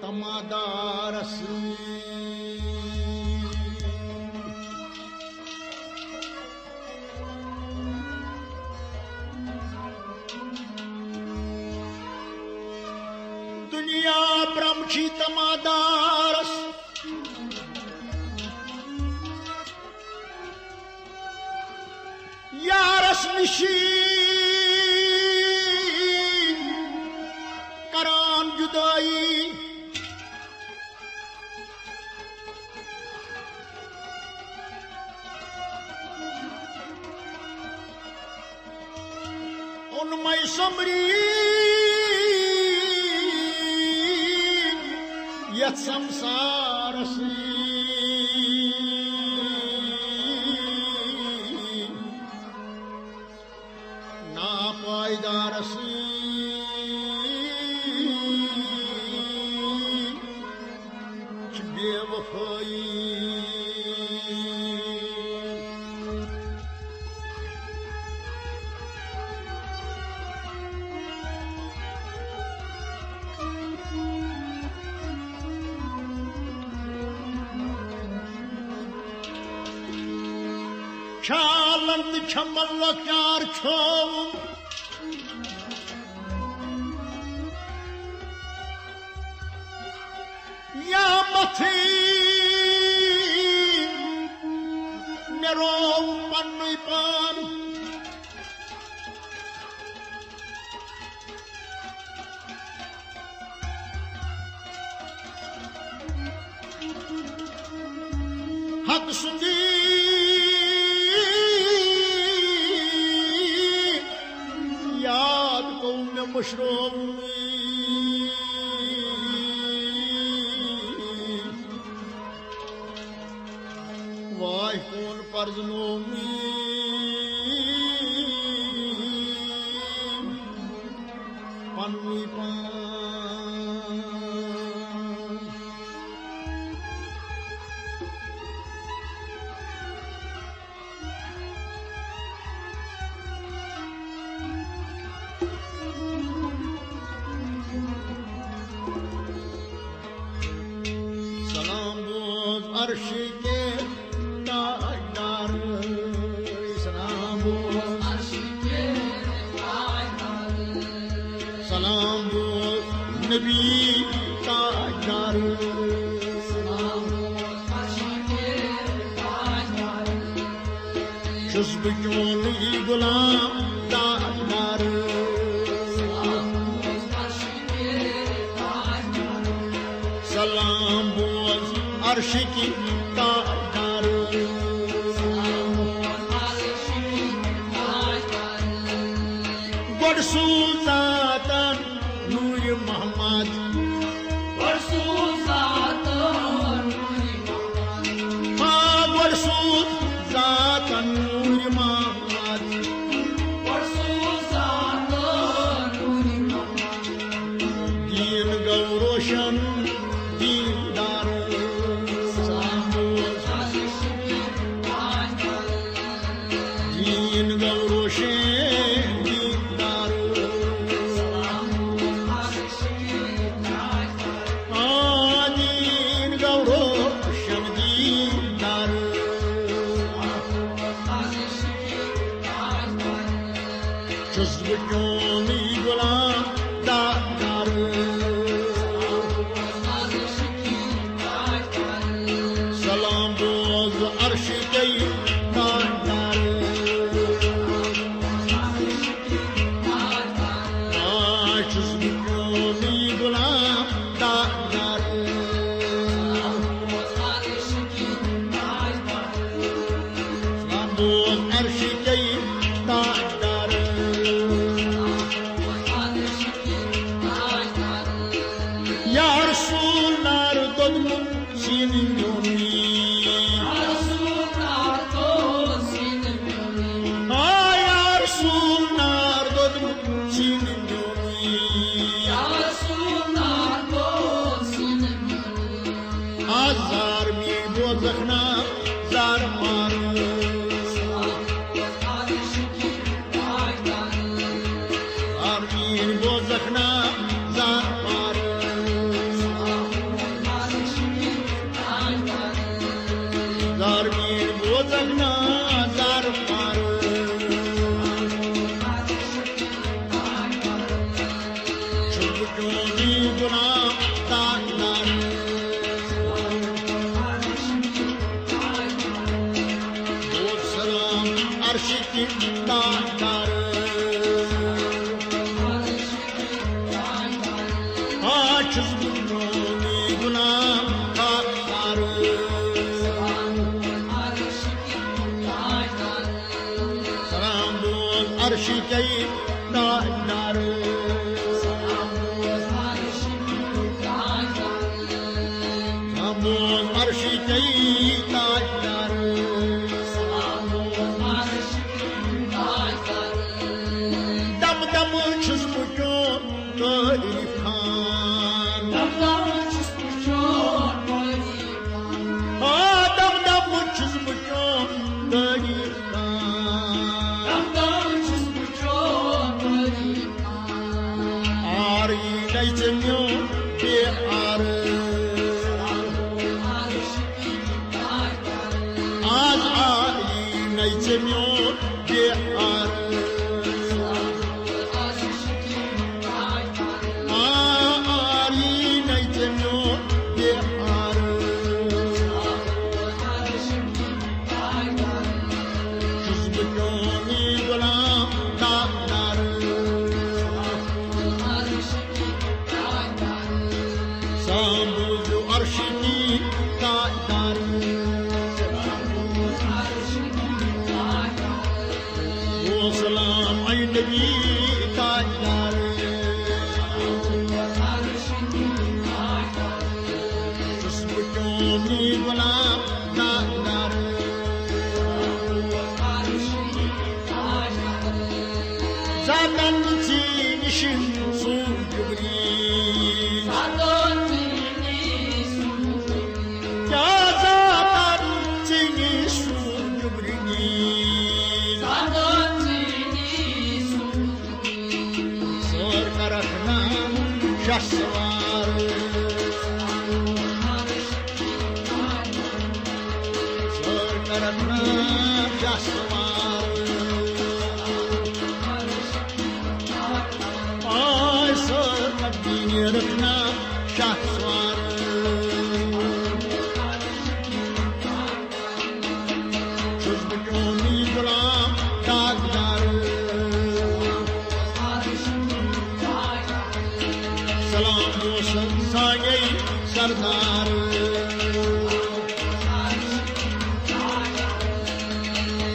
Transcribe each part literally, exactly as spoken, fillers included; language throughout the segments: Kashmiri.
تمادارس۔ دنیا برمچی تمادارس۔ یارس نشی کران جدائی۔ اونمے سمری یتھ سمسارس۔ ناپائیدارس چھِ بے وفٲیی۔ چھالن تہٕ چھمن لۄکچار چھووُم۔ یا متھی مےٚ روو پننُے پان۔ حق سُنٛدی یاد گوٚو مےٚ مٔشرٲومٕے۔ واے کون پرزنومٕے پننُے پان۔ سلام بوز عرش کے تاجدار، سلام بوز عرش کے تاجدار، سلام بوز نبی تاجدار، سلام بوز عرش کے تاجدار۔ چھُس بہٕ چونٕے غلام تاجدار۔ سلام بوز عرشٕکۍ تاجدار۔ گۄڈٕ سوٗز ذاتن نوٗرِ محمد۔ گۄڈٕ سوٗز ذاتن نوٗرِ محمد۔ آ، گۄڈٕ سوٗز ذاتن نوٗرِ محمد۔ گۄڈٕ سوٗز ذاتن نوٗرِ محمد۔ دیٖن گوٚو روشن دیٖندار۔ دیٖن گوٚو روشن دیٖندار۔ آ، دیٖن گوٚو روشن دیٖندار۔ چھُس بہٕ چونٕے غلام تاجدار۔ سلام بوز عرشٕکۍ تاجدار۔ آ، چھُس بہٕ چونٕے غلام تاجدار۔ سلام بوز عرشٕکۍ تاجدار۔ یا رسول نار دوٚدمُت سیٖنہٕ میونٕے۔ زگنا زار پار۔ چھُس بہٕ چونُے غلام تاجدار۔ بوز سلام عرشہِ کہِ تاجدار۔ آ چھُس بہٕ چونُے غلام تاجدار۔ سلام بوز عرشہِ کہِ تاجدار۔ سلام بوز عرشہِ کہِ تاجدار۔ دم دم چھُس بہٕ چون تعریف خان۔ دم دم چھُس بہٕ چون تعریف خان۔ آ، دم دم چھُس بہٕ چون تعریف خان۔ دم دم چھُس بہٕ چون تعریف خان۔ آر یی نَے ژےٚ میون بے آر۔ آز آر یی نَے ژےٚ میون بے آر۔ آ، آر یی نَے ژےٚ میون بے آر۔ چھُس بہٕ چونُے غلام تاجدار۔ سلام بوزِو عرشہِ کہِ تاجدار۔ او سلام اے نبی تاجدار۔ چھُس بہٕ چونُے غلام تاجدار۔ زاتن ژےٚ نِش سوٗز جبریٖل۔ کیٛاہ زاتن ژےٚ نِش سوٗز جبریٖل۔ سٲر کرکھ نا شاہ سوار۔ سٲر کرکھ نا شاہ سوار۔ آے سٲر کرکھ نا شاہ سوار۔ چھُس بہٕ چونُے غلام تاجدار۔ سلام بوزن سانے سردار۔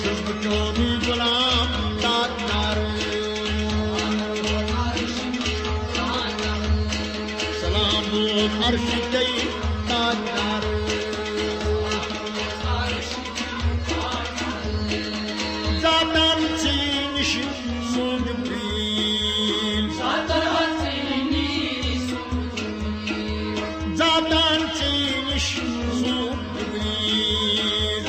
چھُس بہٕ چونُے غلام تاجدار۔ سلام بوز عرشہِ کہِ تاجدار۔ زاتن ژےٚ نِش سوٗز جبریٖل۔ زاتن ژےٚ نِش سوٗز جبریٖل۔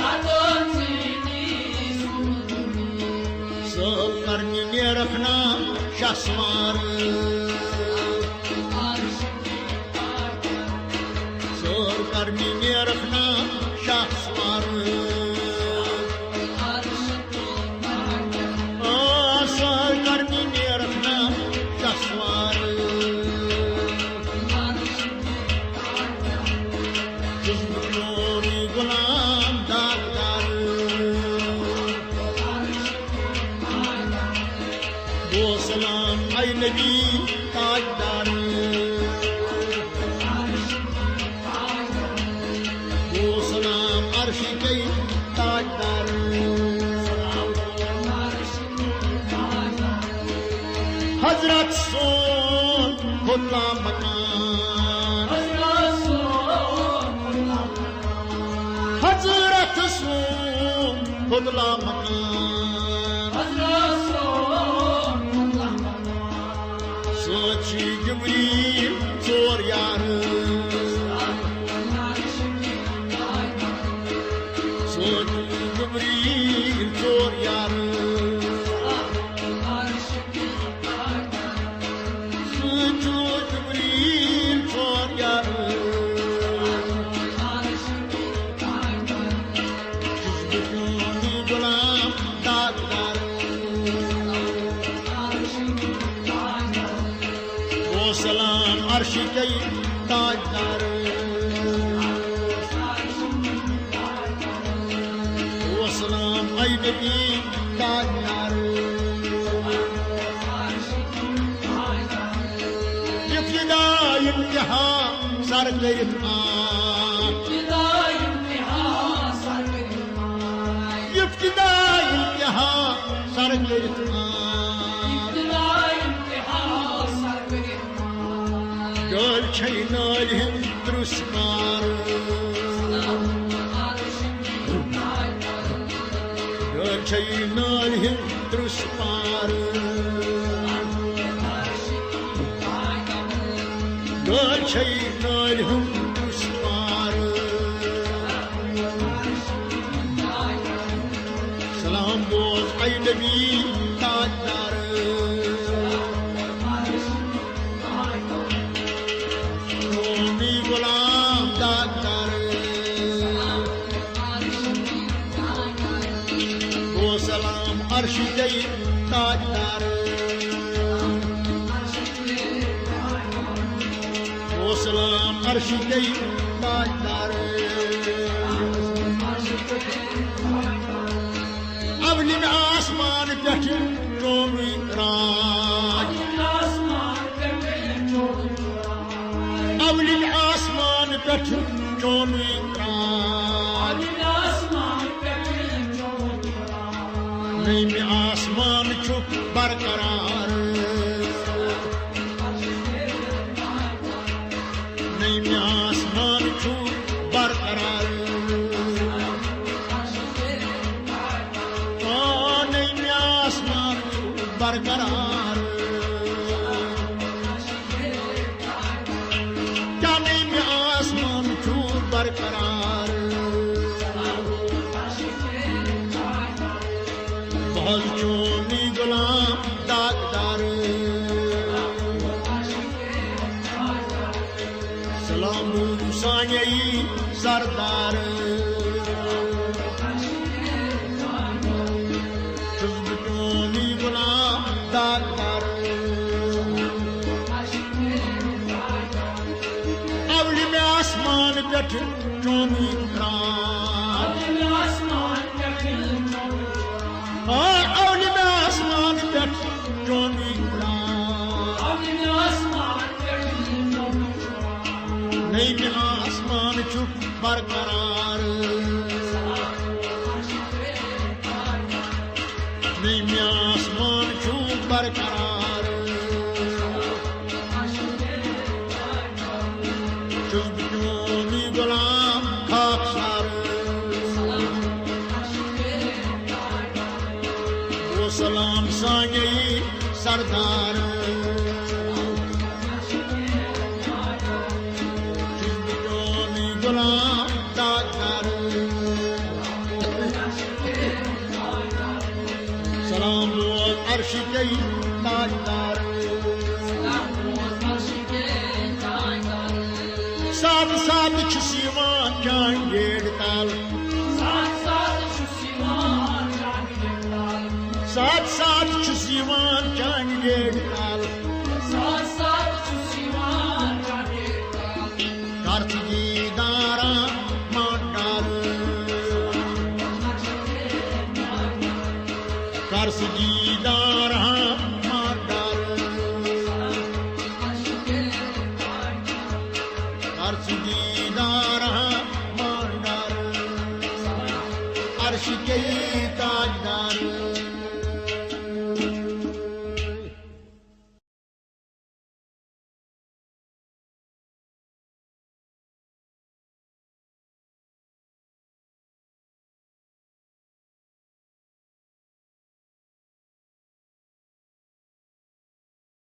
سٲل کرنہِ نیرکھ نا شاہ سوار۔ سٲل کرنہِ نیرکھ نا شاہ سوار۔ آ، سٲل کرنہِ نیرکھ نا شاہ سوار۔ چھُس بہٕ چونُے غلام تاجدار۔ گوٚو سلام اے نبی تاجدار۔ گوٚو سلام عرشہِ کہِ تاجدار۔ حضرت سون کھوٚتلا مکان۔ حضرت سون کھوٚتلا مکان۔ سۭتۍ چھِ جبریٖل ژور یار۔ سۭتۍ چھِ جبریٖل ژور یار۔ سۭتۍ چھُ جبریٖل ژور یار۔ چھُس بہٕ عرشکے تاجدار۔ وسلام اے نبی تاجدار۔ ابتدا انتہا سر کٔرِتھ آ۔ ابتدا انتہا سر کٔرِتھ آ۔ گٲلۍ چھے نالہِ ہٕنٛز ترُس پار۔ گٲلۍ چھے نالہِ ہٕنٛز ترُس پار۔ گٲلۍ چھے نالہِ ہٕنٛز ترُس پار۔ سلام بوز اے نبی تاجدار۔ قومی غلام داغدار۔ گو سلام عرشکے تاجدار۔ گو سلام عرشکے تاجدار۔ اولِم آسمان پٮ۪ٹھ چونُے راج۔ اولِم آسمان پٮ۪ٹھ چونُے راج۔ نٔیمہِ آسمان چھُ برقرار۔ نٔیمہِ آسمان چھُ برقرار۔ آ، نٔیمہِ آسمان چھُ برقرار۔ کیا نٔیمہِ آسمان چھُ برقرار؟ بہٕ حظ چونُے غلام داغدار۔ سلام سانے سردار۔ چھُس بہٕ چونُے غلام داغدار۔ اولِم آسمان پٮ۪ٹھ چونُے راج۔ آ، اولِم آسمان پٮ۪ٹھ چونُے راج۔ نٔیمہِ آسمان چھُ برقرار۔ نٔیمہِ آسمان چھُ برقرار۔ چھُس بہٕ چونُے غلام خاکسار۔ گو سلام سانے سردار۔ چھُس بہٕ چونُے غلام داغدار۔ سلام بوز عرشکے تاجدار۔ ساتہٕ ساتہٕ چھُس یِوان چانہِ گیٹ تل۔ ساتہٕ ساتہٕ چھُس یِوان چانہِ گیٹ تل۔ کر ژٕ دیٖدارا مانڈار۔ کر ژٕ دیٖدارا مانڈار۔ کر ژٕ دیٖدارا مانڈار۔ عرشکے تاجدار۔